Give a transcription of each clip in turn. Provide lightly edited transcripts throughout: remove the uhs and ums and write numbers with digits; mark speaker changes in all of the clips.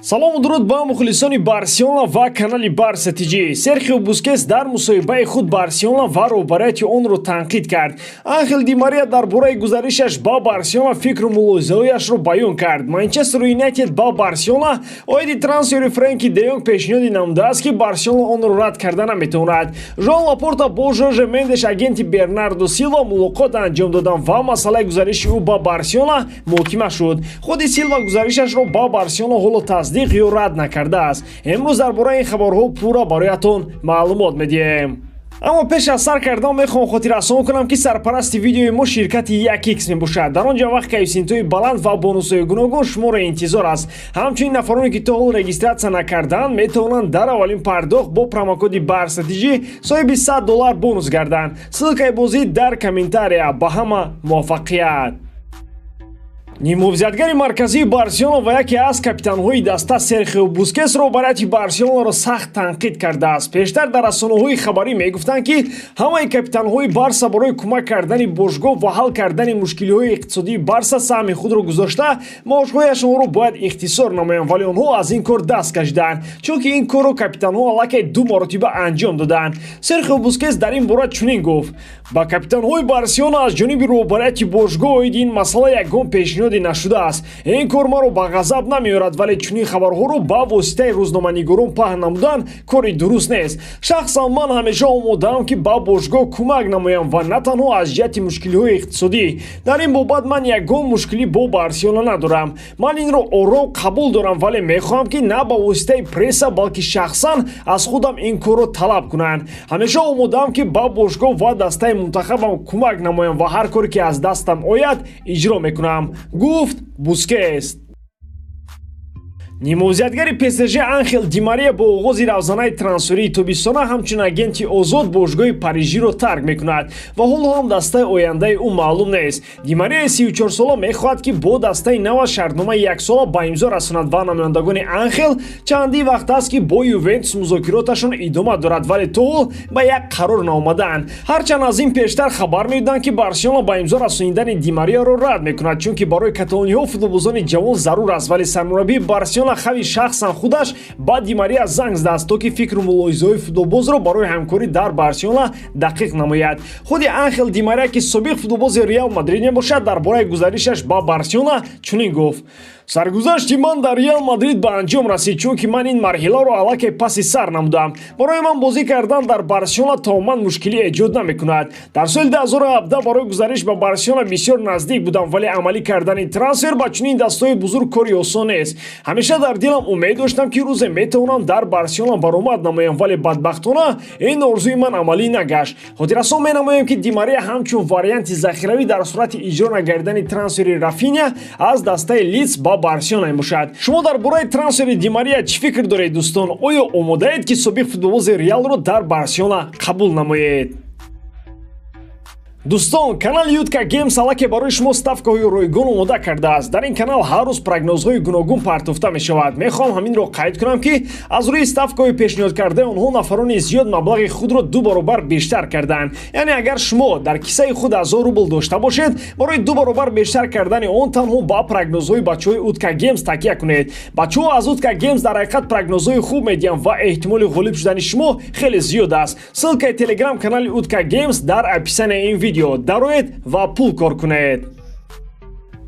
Speaker 1: Салому дуруд ба мухлисони Барселона ва канали Барса ТЖ. Серхио Бускетс дар мусоҳибаи худ Барселона ва роҳбарияти онро танқид кард. Анхел Ди Мария дар бораи гузаришаш ба Барселона фикру мулоҳизаҳояшро баён кард. Манчестер Юнайтед ба Барселона оиди трансфери Френки де Йонг пешниҳоди намудааст, ки Барселона онро рад карда наметавонад. Жоан Лапорта бо Жорже Мендеш, агенти Бернардо Силва, мулоқот анҷом доданд ва масъалаи гузариши ӯ ба Барселона муҳокима шуд. Худи Силва гузаришашро ба Барселона ҳоло тасдиқ ё рад накардааст. Имрӯз дар бораи ин хабарҳо пурра бароятон маълумот медиҳем. Аммо пеш аз сар кардан мехоҳам хотиррасон кунам, ки сарпарасти видеои мо ширкати 1x мебошад. Дар он ҷо вақт коэффисиентҳои баланд ва бонусҳои гуногун шуморо интизор аст. Ҳамчунин нафароне, ки то ҳол регистрация накардаанд, метавонанд дар аввалин пардохт бо промокоди Барса ТЖ соҳиби 100 доллар бонус гарданд. Ссылкаи бозӣ дар комментария. Ба ҳама муваффақият! Ниммуҳофизатгари марказии Барселона ва яке аз капитанҳои даста Серхио Бускетс роҳбарияти Барселонаро сахт танқид кардааст. Пештар дар расонаҳои хабарӣ мегуфтанд, ки ҳамаи капитанҳои Барса барои кӯмак кардани бошгоҳ ва ҳал кардани мушкилиҳои иқтисодии Барса саҳми худро гузошта, маошҳояшонро бояд ихтисор намоянд, вале онҳо аз ин кор даст кашиданд, чунки ин корро капитанҳо аллакай ду маротиба анҷом доданд. Серхио Бускетс дар ин бора чунин гуфт: «Ба капитанҳои Барселона аз ҷониби роҳбарияти бошгоҳ оиди ин масъала ягон пешниҳоде нашудааст. Ин кор маро ба ғазаб намеорад, вале чунин хабарҳоро ба воситаи рӯзноманигорон паҳн намудан кори дуруст нест. Шахсан ман ҳамеша омодаам, ки ба бошгоҳ кӯмак намоям ва на танҳо аз ҷиҳати мушкилиҳои иқтисодӣ. Дар ин бобат ман ягон мушкилӣ бо Барселона надорам. Ман инро ором қабул дорам, вале мехоҳам, ки на ба воситаи пресса, балки шахсан аз худам ин корро талаб кунанд. Ҳамеша омодаам, ки ба бошгоҳ ва дастаи мунтахабам кӯмак намоям ва ҳар коре, ки аз дастам ояд, иҷро мекунам», гуфт Бускетс. Ниммуҳофизатгари ПСЖ Анхел Ди Мария бо оғози равзанаи трансферии тобистона ҳамчун агенти озод бошгоҳи Парижиро тарк мекунад ва ҳоло ҳам дастаи ояндаи ӯ маълум нест. Ди Марияи 34сола мехоҳад, ки бо дастаи нава шартномаи яксола ба имзо расонад ва намояндагони Анхел чандин вақт аст, ки бо Ювентус музокироташон идома дорад, вале то ҳол ба як қарор наомадаанд. Ҳарчанд аз ин пештар хабар медоданд, ки Барселона ба имзо расонидани Ди Марияро рад мекунад, чунки барои каталониҳо футболбозони ҷавон зарур аст, вале сармураббии Барселона Хави шахсан худаш ба Ди Мария занг задааст, то ки фикру мулоҳизаҳои футболбозро барои ҳамкорӣ дар Барселона дақиқ намояд. Худи Анхел Ди Мария, ки собиқ футболбози Реал Мадрид мебошад, дар бораи гузаришаш ба Барселона чунин гуфт: «Саргузашти ман дар Реал Мадрид ба анҷом расид, чунки ман ин марҳиларо аллакай паси сар намудам. Барои ман бозӣ кардан дар Барселона тамоман мушкилӣ эҷод намекунад. Дар соли 2017 барои гузариш ба Барселона бисёр наздик будам, вале амалӣ кардани трансфер ба чунин дастаҳои бузург кори осон нест. Ҳамеша дар дилам умед доштам, ки рӯзе метавонам дар Барселона баромад намоям, вале бадбахтона ин орзуи ман амалӣ нагашт». Хотиррасон менамоем, ки Ди Мария ҳамчун варианти захиравӣ дар сурати иҷро нагардидани трансфери Рафиня аз дастаи Лидс ба Барселона мебошад. Шумо дар бораи трансфери Ди Мария чӣ фикр доред, дӯстон? Оё омодаед, ки собиқ футболбози Реалро дар Барселона қабул намоед? Дӯстон, канали Ютка Геймс аллакай барои шумо ставкаҳои ройгон омода кардааст. Дар ин канал ҳар рӯз прогнозҳои гуногун партофта мешавад. Мехоҳам ҳаминро қайд кунам, ки аз рӯи ставкаҳои пешниҳод кардаи онҳо нафарони зиёд маблағи худро ду баробар бештар карданд. Яъне агар шумо дар кисаи худ 1000 рубл дошта бошед, барои ду баробар бештар кардани он танҳо ба прогнозҳои бачаҳои Утка Геймс такя кунед. Бачаҳо аз Утка Геймс дар ҳақиқат прогнозҳои хуб медиҳанд ва эҳтимоли ғолиб шудани шумо хеле зиёд аст. Ссылкаи телеграм канали Утка Геймс дар описанияи ин видео. Дароед ва пул кор кунед.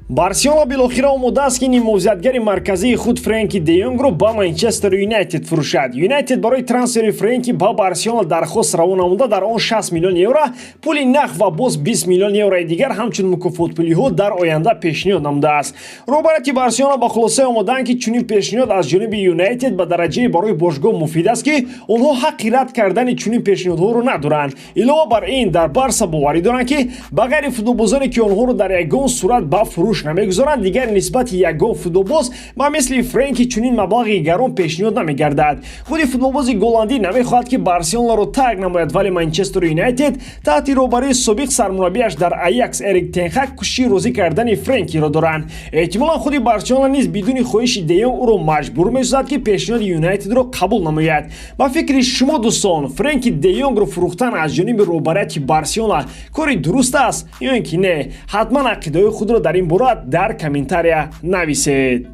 Speaker 1: Барселона билохира омода аст, ки ниммуҳофизатгари марказии худ Френки де Йонгро ба Манчестер Юнайтед фурӯшад. Юнайтед барои трансфери Френки ба Барселона дархост равон намуда, дар он 60 миллион евро пули нақд ва боз 20 миллион еврои дигар ҳамчун мукофотпулиҳо дар оянда пешниҳод намудааст. Роҳбарияти Барселона ба хулосае омодаанд, ки чунин пешниҳод аз ҷониби Юнайтед ба дараҷае барои бошгоҳ муфид аст, ки онҳо ҳаққи рад кардани чунин пешниҳодҳоро надоранд. Илова бар ин, дар Барса боварӣ доранд, ки ба ғайри футболбозоне, ки онҳоро дар ягон сурат ба фурӯш намегузоранд, дигар нисбати ягон футболбоз ба мисли Френки чунин маблағи гарон пешниҳод намегардад. Худи футболбози голландӣ намехоҳад, ки Барселонаро тарк намояд, вале Манчестер Юнайтед таҳти роҳбарии собиқ сармураббиаш дар Аякс Эрик тен Хаг кӯшиши розӣ кардани Френкиро доранд. Эҳтимолан, худи Барселона низ бидуни хоҳиши де Йонг ӯро маҷбур месозад, ки пешниҳоди Юнайтедро қабул намояд. Ба фикри шумо, дӯстон, Френки де Йонгро фурӯхтан аз ҷониби роҳбарияти Барселона кори дуруст аст ё ин ки не? Ҳатман ақидаҳои худро дар ин бора дар комментария нависед.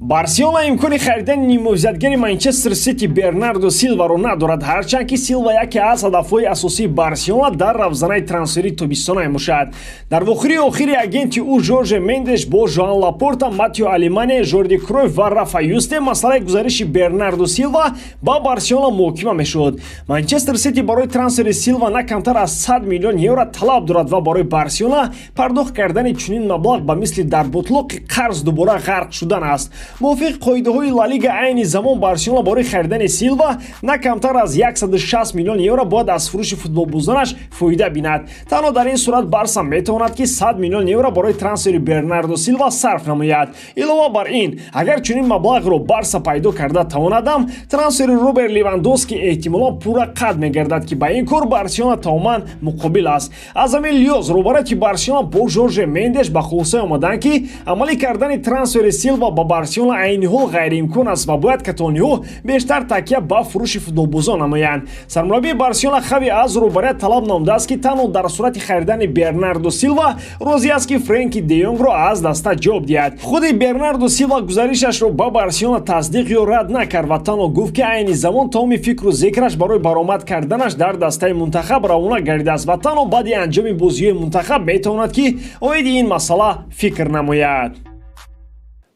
Speaker 1: Барселона имкони харидани ниммуҳофизатгари Манчестер Сити Бернардо Силваро надорад, ҳарчанд ки Силва яке аз ҳадафҳои асосии Барселона дар равзанаи трансферии тобистона мебошад. Дар вохӯрии охири агенти ӯ Жорже Мендеш бо Жоан Лапорта, Матео Алемани, Жорди Кройф ва Рафа Юсте масъалаи гузариши Бернардо Силва ба Барселона муҳокима мешуд. Манчестер Сити барои трансфери Силва на камтар аз 100 миллион евро талаб дорад ва барои Барселона пардохт кардани чунин маблағ ба мисли дар бутлоқи қарз дубора ғарқ шудан аст. Мувофиқи қоидаҳои Ла Лига, айни замон Барселона барои харидани Силва на камтар аз 160 миллион евро бояд аз фурӯши футболбозонаш фоида бинад. Танҳо дар ин сурат Барса метавонад, ки 100 миллион евро барои трансфери Бернардо Силва сарф намояд. Илова бар ин, агар чунин маблағро Барса пайдо карда тавонадам, трансфери Роберт Левандовски эҳтимолан пурра қатъ мегардад, ки ба ин кор Барселона тамоман муқобил аст. Аз ҳамин лиҳоз роҳбарияти Барселона бо Жорже Мендеш ба хулосае омаданд, ки амалӣ кардани трансфери Силва ба Барселона айни ҳол ғайриимкон аст ва бояд каталониҳо бештар такя ба фурӯши футболбозон намоянд. Сармураббии Барселона Хави аз роҳбарият талаб намудааст, ки танҳо дар сурати харидани Бернардо Силва розӣ аст, ки Френки де Йонгро аз даста ҷавоб диҳад. Худи Бернардо Силва гузаришашро ба Барселона тасдиқ ё рад накард ва танҳо гуфт, ки айни замон тамоми фикру зикраш барои баромад карданаш дар дастаи мунтахаб равона гардидааст ва танҳо баъди анҷоми бозиҳои мунтахаб метавонад, ки оиди ин масъала фикр намояд.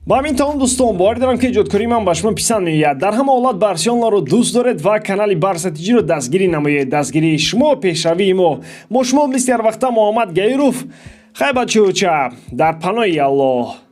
Speaker 1: Ба ҳамин тамом, дӯстон. Боварӣ дорам, ки эҷодкории ман ба шумо писанд меояд. Дар ҳама ҳолат Барселонаро дӯст доред ва канали Барса Тиҷиро дастгирӣ намоед. Дастгирии шумо — пешравии мо. Бо шумо мисли ҳарвақта Муҳаммад Гаиров. Хай, бачаҳоча, дар паноҳи Аллоҳ.